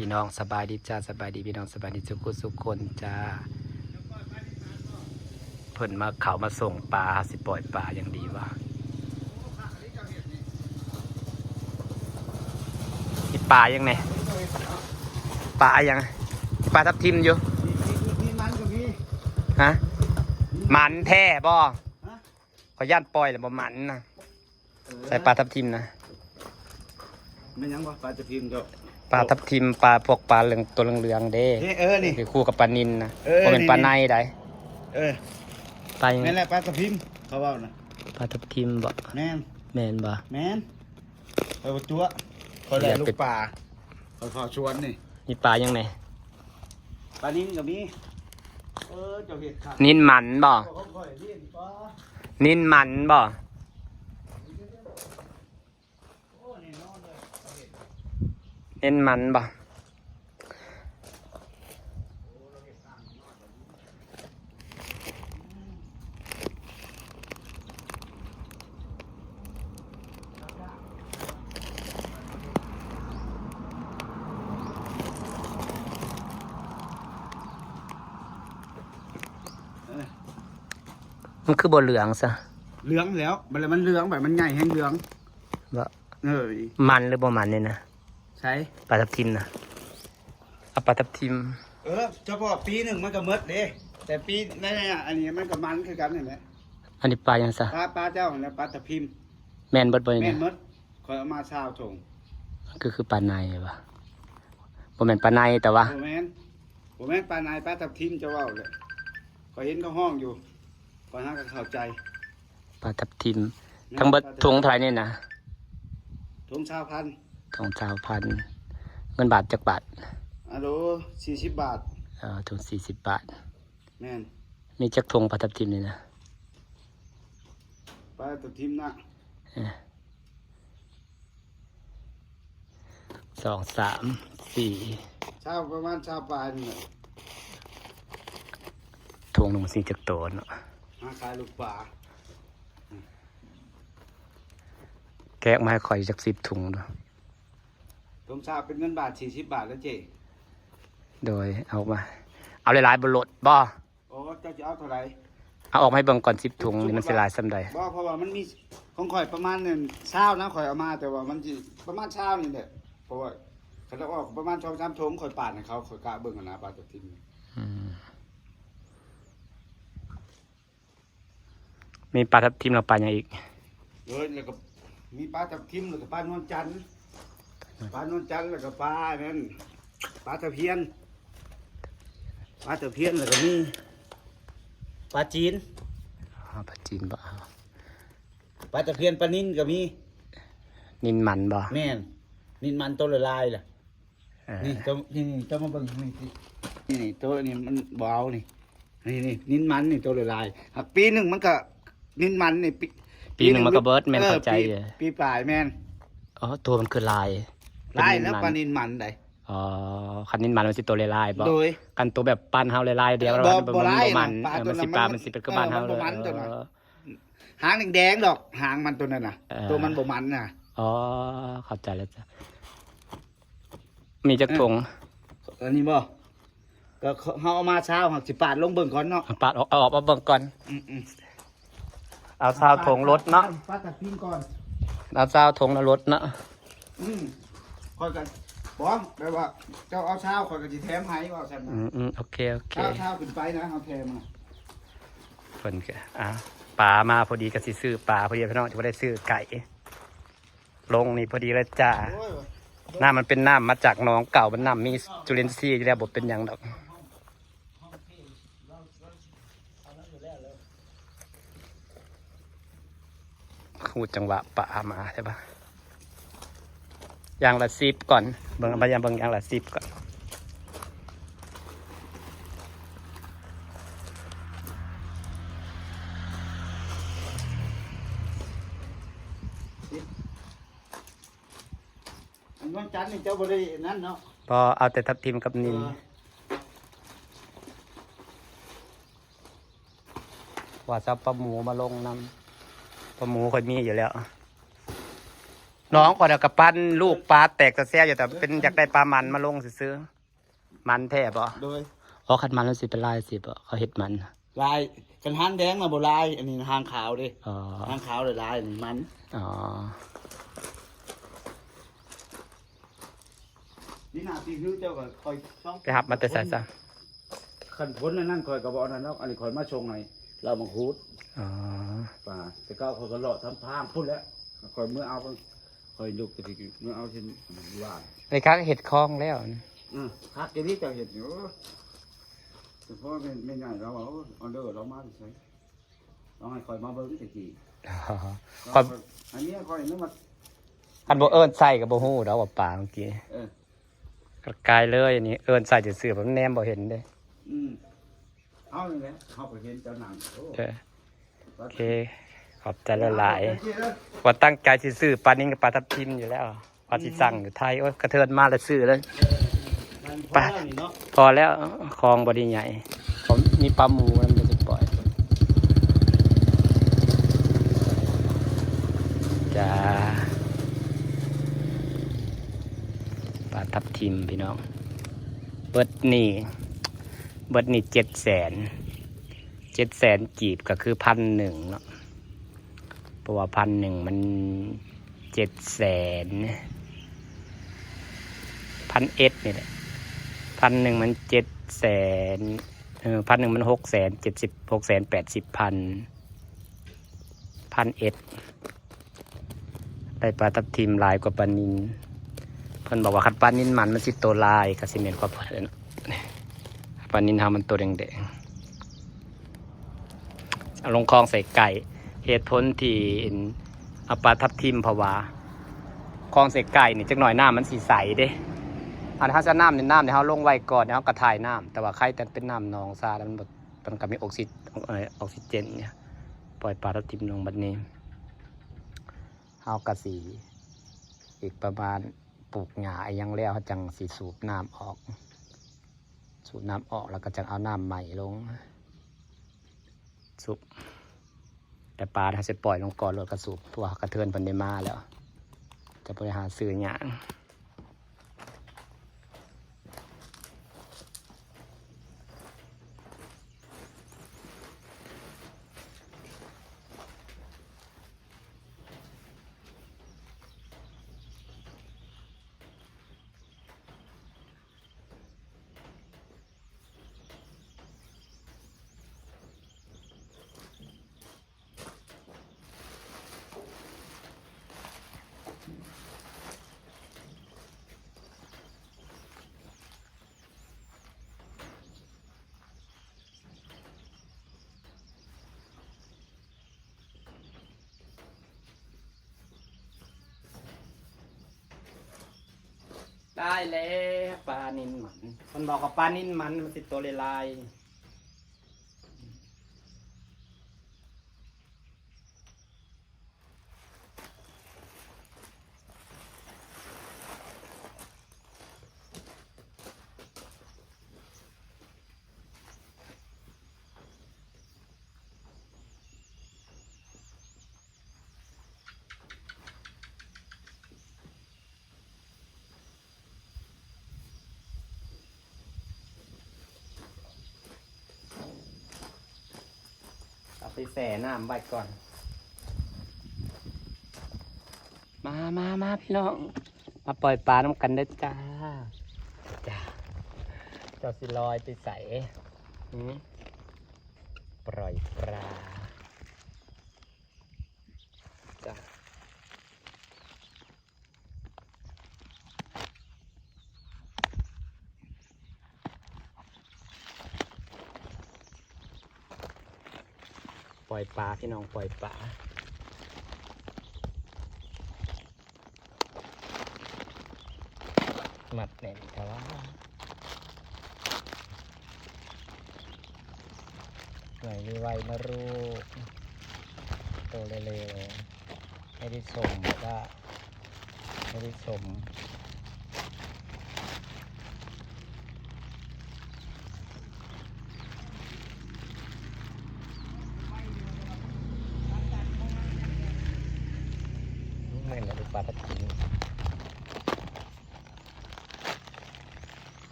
ພີ່ນ້ອງສະບາຍດີຈ້າ ສະບາຍດີພີ່ນ້ອງ ສະບາຍດີທຸກຄົນທຸກຄົນຈ້າ. ເພິ່ນມາ ເຂົາມາສົ່ງປາ ເຮົາຊິປ່ອຍປາຫຍັງດີວະ? ມີປາຫຍັງແດ່? ປາຫຍັງ? ປາທັບທິມຢູ່. ມີ ມີ ມີມັນກໍມີ. ຮະ? ມັນແທ້ບໍ່? ຮະ? ຂ້ອຍຢ້ານປ່ອຍແລ້ວບໍ່ມັນນະ. ເອີ ໃສ່ປາທັບທິມນະ. ແມ່ນຫຍັງວະ? ປາທັບທິມເຈົ້າ. ປາທັບທິມ ປາ ພວກປາເຫຼືອງ ຕົວເຫຼືອງໆເດ້. ເອີ ນີ້ ຄືຄູ່ກັບປານິນນະ. ເອີ ບໍ່ແມ່ນ ນີ້ ປາໄນໃດ. ເອີ ປາຫຍັງ? ແມ່ນແຫຼະ ປາທັບທິມ ເຂົາເວົ້ານະ. ປາທັບທິມບໍ່? ແມ່ນ. ແມ່ນບໍ່? ແມ່ນ. ຂ້ອຍບໍ່ຕົວະ ຂ້ອຍໄດ້ລູກປາ ຂ້ອຍເຝົ້າສວນນີ້. ມີປາຫຍັງແດ່? ປານິນກໍມີ. ເອີ ເຈົ້າເຮັດຄັກ. ນິນມັນບໍ່? ຂອງຂ້ອຍນີ້ປາ ນິນມັນບໍ່? ໂອ້ ແນ່ນອນເລີຍ ເຈົ້າເຮັດ ນິນມັນບໍ່? ມັນຄືບໍ່ເຫຼືອງຊະ? ເຫຼືອງແລ້ວ ບັດລະມັນເຫຼືອງ ບັດມັນໃຫຍ່ແຮງເຫຼືອງ. ບໍ່ ເອີຍ ມັນຫຼືບໍ່ມັນນີ້ນະ? ໃສ? ປາທັບທິມນະ. ເອົາປາທັບທິມ. ເອີ ສະເພາະປີໜຶ່ງມັນກໍໝົດເດ້ ແຕ່ປີໃນ ໃນອັນນີ້ມັນກໍມັນຄືກັນຫັ້ນແຫຼະ. ອັນນີ້ປາຫຍັງຊະ? ປາ ປາເຈົ້າຫັ້ນແຫຼະ ປາທັບທິມ. ແມ່ນເບິດບໍ່ນີ້ນະ? ແມ່ນໝົດ. ຂ້ອຍເອົາມາຊາວຖົງ. ຄື ຄືປາໄນວະ? ບໍ່ແມ່ນປາໄນແຕ່ວ່າ. ບໍ່ແມ່ນ ບໍ່ແມ່ນປາໄນ ປາທັບທິມ ເຈົ້າເວົ້າແຫຼະ ຂ້ອຍເຫັນເຂົາຮ້ອງຢູ່ ຂ້ອຍຫາກໍເຂົ້າໃຈ. ປາທັບທິມ. ແມ່ນ. ທັງເບິດຖົງເທົ່າໃດນີ້ນະ? ຖົງຊາວພັນ. ຖົງຊາວພັນ. ເງິນບາດຈັກບາດ? ອາໂດ ສີ່ສິບບາດ. ເອີ ຖົງສີ່ສິບບາດ. ແມ່ນ. ມີຈັກຖົງປາທັບທິມນີ້ນະ? ປາທັບທິມນະ ເອີ ສອງ ສາມ ສີ່ ຊາວ ປະມານຊາວປາຍນີ້ແຫຼະ. ຖົງໜຶ່ງຊິຈັກໂຕເນາະ? ຫາຂາຍລູກປາ. ແກະອອກມາໃຫ້ຂ້ອຍຈັກສິບຖົງເນາະ. ຖົງຊາວເປັນເງິນບາດສີ່ສິບບາດແລ້ວເຈ້. ໂດຍ ເອົາມາ ເອົາຫຼາຍໆບໍ່ໂລດບໍ່? ໂອ້ ເຈົ້າຊິເອົາເທົ່າໃດ? ເອົາອອກມາໃຫ້ເບິ່ງກ່ອນ ສິບຖົງນີ້ມັນຊິຫຼາຍສ່ຳໃດ? ບໍ່ ເພາະວ່າມັນມີ ຂອງຂ້ອຍປະມານນັ້ນຊາວນະ ຂ້ອຍເອົາມາ ແຕ່ວ່າມັນຊິປະມານຊາວນີ້ແຫຼະ ເພາະວ່າຄັນເອົາອອກປະມານສອງສາມຖົງ ຂ້ອຍປາດໃຫ້ເຂົາ ຂ້ອຍກະເບິ່ງຫັ້ນນະ ປາທັບທິມ. ອືມ. ມີປາທັບທິມແລ້ວປາຫຍັງອີກ? ເອີ ແລ້ວກໍມີປາທັບທິມ ແລ້ວກໍປານວນຈັນ ປານວນຈັນ ແລ້ວກໍປາອັນນັ້ນ ປາຕະພຽນ ປາຕະພຽນ ແລ້ວກໍມີປາຈີນ. ອໍ ປາຈີນບໍ່? ປາຕະພຽນ ປານິນກໍມີ. ນິນມັນບໍ່? ແມ່ນ ນິນມັນໂຕລະລາຍລະ. ເອີ ນີ້ໂຕ ນີ້ ນີ້ ເຈົ້າມາເບິ່ງນີ້ ນີ້ ນີ້ ໂຕນີ້ມັນບໍ່ເອົານີ້ ນີ້ ນີ້ ນິນມັນນີ້ໂຕຫຼາຍໆ ຫາກປີໜຶ່ງມັນກໍ ນິນມັນນີ້ ປີ ປີໜຶ່ງມັນກໍເບິດ ແມ່ນ ເອີ ເຂົ້າໃຈ ປີ ເອີ ປີປາຍ ແມ່ນ. ອໍ ໂຕມັນຄືຫຼາຍ ຫຼາຍແລ້ວ ປານິນມັນໃດ. ອໍ ຄັນນິນມັນມັນຊິໂຕຫຼາຍໆບໍ່? ໂດຍ ຄັນໂຕແບບປານເຮົາຫຼາຍໆດຽວ ບໍ່ ມັນບໍ່ຫຼາຍ ມັນບໍ່ມັນ ເອີ ມັນຊິປາ ມັນຊິເປັນຄືບ້ານເຮົາ ບໍ່ມັນໂຕນັ້ນ. ຫາງແດງໆດອກ ຫາງມັນໂຕນັ້ນນະ. ເອີ ໂຕມັນບໍ່ມັນນະ. ອໍ ເຂົ້າໃຈແລ້ວຈ້ະ. ມີຈັກຖົງ? ເອີ ອັນນີ້ບໍ່? ກໍເຮົາເອົາມາຊາວ ເຮົາຊິປາດລົງເບິ່ງກ່ອນເນາະ. ປາດອອກ ເອົາອອກມາເບິ່ງກ່ອນ. ອືມໆ ເອົາຊາວຖົງລົດເນາະ. ປາດຕັດພິງກ່ອນ ເອົາຊາວຖົງນະລົດເນາະ. ອືມ ຂ້ອຍກໍ ບໍ່ ແບບວ່າເຈົ້າເອົາຊາວ ຂ້ອຍກໍຊິແຖມໃຫ້ ວ່າຊັ້ນນະ. ອືມໆ ໂອເຄ ໂອເຄ ຊາວ ຊາວຂຶ້ນໄປນະ ເຮົາແຖມນະ. ເພິ່ນກໍ ອ່າ ປາມາພໍດີ ກໍຊິຊື້ປາພໍດີ ພີ່ນ້ອງ ຈະບໍ່ໄດ້ຊື້ໄກ່. ລົງນີ້ພໍດີເລີຍຈ້າ. ໂອ້ຍ ນ້ຳມັນເປັນນ້ຳມາຈາກໜອງເກົ່າ ມັນນ້ຳມີຈຸລິນຊີຢູ່ແລ້ວ ບໍ່ເປັນຫຍັງດອກ. ຮູ້ຈັງຫວະປາມາໃຊ່ປະ? ຢ່າງລະສິບກ່ອນ ເບິ່ງ ມາເບິ່ງຢ່າງລະສິບກ່ອນ. ອັນນວນຈັນນີ້ເຈົ້າບໍ່ໄດ້ນັ້ນເນາະ? ບໍ່ ເອົາແຕ່ທັບທິມກັບນິນ. ເອີ ວ່າຈະເອົາປາໝູມາລົງນຳ ປາໝູຂ້ອຍມີຢູ່ແລ້ວ. ໜອງຂ້ອຍນະກະປັ່ນລູກປາແຕກຕະແຊວຢູ່ ແຕ່ເປັນຢາກໄດ້ປາມັນມາລົງຊື່ໆ. ມັນແທ້ບໍ່? ໂດຍ. ອໍ ຄັນມັນມັນຊິເປັນລາຍຊິບໍ່? ເຂົາເຮັດມັນ ລາຍ ຄັນຫາງແດງນະບໍ່ລາຍ ອັນນີ້ຫາງຂາວເດ້. ອໍ ຫາງຂາວລາຍໆ ນີ້ມັນ. ອໍ ນີ້ໜ້າທີ່ຄືເຈົ້າກໍຄ່ອຍຊ່ອງ ໄປຮັບມາແຕ່ໃສຊະ? ຄັນພົ້ນອັນນັ້ນຂ້ອຍກໍບໍ່ອັນນັ້ນດອກ ອັນນີ້ຂ້ອຍມາສົ່ງໃຫ້ລາວມາຂູດ. ອໍ ປາ ແຕ່ເກົ່າຂ້ອຍກໍເລາະທາງທາງພຸ້ນແຫຼະ ຂ້ອຍເມືອເອົາ ຂ້ອຍລຸກໄປທີ່ເມືອເອົາທີ່ວ່າ ໄດ້ຄັກເຮັດຄອງແລ້ວ. ອື ຄັກຢູ່ນີ້ເຈົ້າເຮັດຢູ່ ສະເພາະແມ່ ແມ່ໃຫຍ່ລາວເວົ້າ ອໍເດີລາວມາແຕ່ໃສ ລາວໃຫ້ຂ້ອຍມາເບິ່ງແຕ່ກີ້. ຂ້ອຍ ອັນນີ້ຂ້ອຍນຶກວ່າ ຄັນບໍ່ເອີ້ນໃສ່ກໍບໍ່ຮູ້ດອກວ່າປາເມື່ອກີ້. ເອີ ກາຍເລີຍ ອັນນີ້ເອີ້ນໃສ່ຊື່ໆ ມັນແນມບໍ່ເຫັນເດ້. ອື ເອົານີ້ແຫຼະ ເຮົາກໍເຫັນເຈົ້ານັ່ງ. ໂອ້ ເອີ ໂອເຄ ຂອບໃຈຫຼາຍໆ. ວ່າຕັ້ງໃຈຊິຊື້ປານິນກັບປາທັບທິມຢູ່ແລ້ວ ວ່າຊິສັ່ງຢູ່ໄທ. ໂອ້ຍ ກະເທີນມາແລ້ວຊື້ເລີຍ. ໄປ ພໍແລ້ວ ຂອງບໍ່ໄດ້ໃຫຍ່ ຂອງມີປາໝູນຳ ບໍ່ໄດ້ປ່ອຍ. ຈ້າ ປາທັບທິມພີ່ນ້ອງ ເບິດນີ້ ເບິດນີ້ເຈັດແສນ ເຈັດແສນກີບ ກໍຄືພັນໜຶ່ງເນາະ ເພາະວ່າພັນໜຶ່ງມັນເຈັດແສນ ພັນເອັດນີ້ແຫຼະ ພັນໜຶ່ງມັນເຈັດແສນ ເອີ ພັນໜຶ່ງມັນຫົກແສນເຈັດສິບ ຫົກແສນແປດສິບພັນ ພັນເອັດ. ໄດ້ປາທັບທິມຫຼາຍກວ່າປານິນ. ເພິ່ນບອກວ່າຄັນປານິນມັນ ມັນຊິໂຕລາຍ ກໍຊິແມ່ນຄວາມເພິ່ນເນາະ. ປານິນເຮົາມັນໂຕແດງໆ ເອົາລົງຄອງໃສ່ໄກ່. ເຫດຜົນທີ່ເອົາປາທັບທິມ ເພາະວ່າຄອງໃສ່ໄກ່ນີ້ ຈັກໜ້ອຍນ້ຳມັນຊິໃສເດ້. ອັນເຮົາຈະນ້ຳນີ້ ນ້ຳນີ້ເຮົາລົງໄວ້ກ່ອນ ເຮົາກໍຖ່າຍນ້ຳ ແຕ່ວ່າໄຄແຕ່ເປັນນ້ຳໜອງຊາ ແລ້ວມັນບໍ່ ມັນກໍມີອົກຊິ ເອີ ອົກຊິເຈນ. ປ່ອຍປາທັບທິມລົງບັດນີ້ ເຮົາກະຊິ ອີກປະມານປູກຫຍ້າອີ່ຫຍັງແລ້ວ ເຮົາຈັ່ງຊິສູບນ້ຳອອກ ສູບນ້ຳອອກ ແລ້ວກໍຈັ່ງເອົານ້ຳໃໝ່ລົງ ສູບ. ແຕ່ປາເຮົາຊິປ່ອຍລົງກ່ອນໂລດ ກະສູບ ເພາະວ່າກະເທີນເພິ່ນໄດ້ມາແລ້ວ ຈະບໍ່ໄດ້ຫາຊື້ຫຍັງ. ຕາຍແລ້ວ ປານິນມັນ ເພິ່ນບອກວ່າປານິນມັນ ມັນຊິໂຕຫຼາຍໆ. ເອົາໄປແຊ່ນ້ຳໄວ້ກ່ອນ. ມາ ມາ ມາ ພີ່ນ້ອງ ມາປ່ອຍປານຳກັນເດີຈ້າ. ຈ້າ ເຈົ້າຊິລອຍໄປໃສ? ຫື ປ່ອຍປາ. ຈ້າ ປ່ອຍປາ ພີ່ນ້ອງ ປ່ອຍປາ. ມັດແໜ້ນແທ້ວ່າ ໃຫ້ໄວໆນະລູກ ໂຕເລັວໆ ໃຫ້ໄດ້ຊົມ ແລ້ວກໍໃຫ້ໄດ້ຊົມ. ແມ່ນແລ້ວ ໄປ ປາທັບທິມ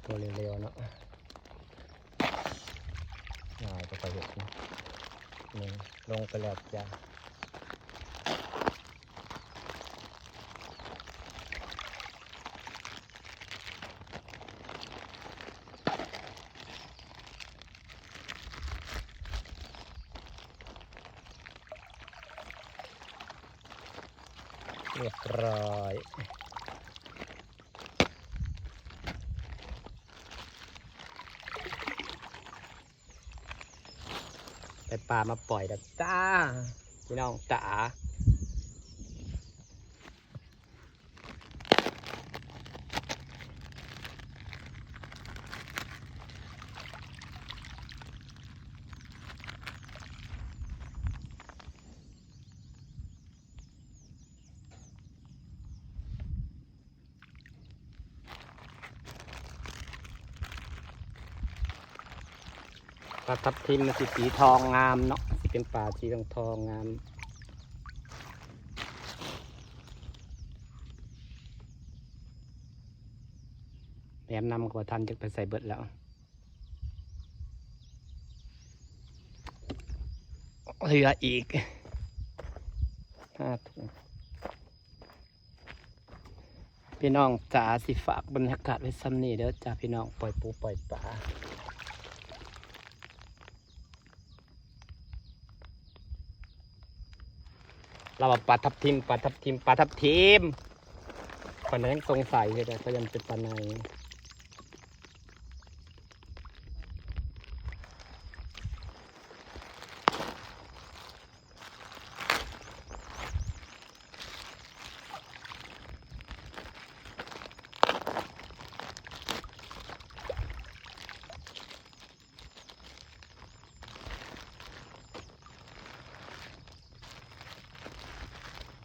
ຕົວເລວໆ ເນາະ ງ່າຍ ບໍ່ຄ່ອຍເຫັນ ນີ້ ລົງໄປແລ້ວຈ້າ. ຮຽບຮ້ອຍ ໄດ້ປາມາປ່ອຍແລ້ວຈ້າ ພີ່ນ້ອງຈ້າ. ປາທັບທິມມັນຊິສີທອງງາມເນາະ ຊິເປັນປາສີທອງໆ ງາມ. ແນມນຳກໍບໍ່ທັນ ຈັກໄປໃສເບິດແລ້ວ ເຫຼືອອີກ ຫ້າຖົງ. ພີ່ນ້ອງຈ໋າ ຊິຝາກບັນຍາກາດໄວ້ສ່ຳນີ້ເດີຈ້າ ພີ່ນ້ອງ ປ່ອຍປູປ່ອຍປາ. ລາວວ່າປາທັບທິມ ປາທັບທິມ ປາທັບທິມ ຂ້ອຍນະຍັງສົງໄສຢູ່ເດີ ກໍຍັງເປັນປາໄນ.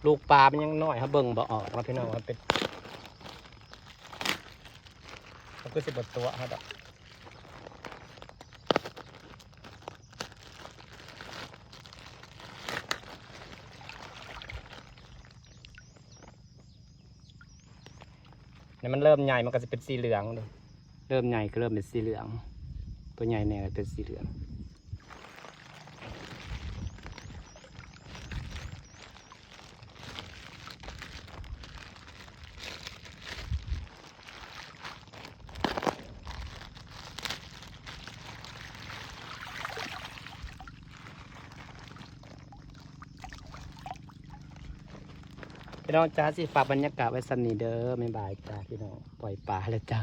ລູກປາມັນຍັງນ້ອຍ ເຮົາເບິ່ງບໍ່ອອກເນາະ ພີ່ນ້ອງ ວ່າເປັນ ມັນຄືຊິບໍ່ຕົວະເຮົາດອກ. ນີ້ມັນເລີ່ມໃຫຍ່ ມັນກໍຊິເປັນສີເຫຼືອງເດ້ ເລີ່ມໃຫຍ່ກໍເລີ່ມເປັນສີເຫຼືອງ ຕົວໃຫຍ່ແດ່ກໍເປັນສີເຫຼືອງ. ພີ່ນ້ອງຈ໋າ ຊິຝາກບັນຍາກາດໄວ້ສ່ຳນີ້ເດີ ບາຍບາຍຈ້າ ພີ່ນ້ອງ ປ່ອຍປາແລ້ວຈ້າ.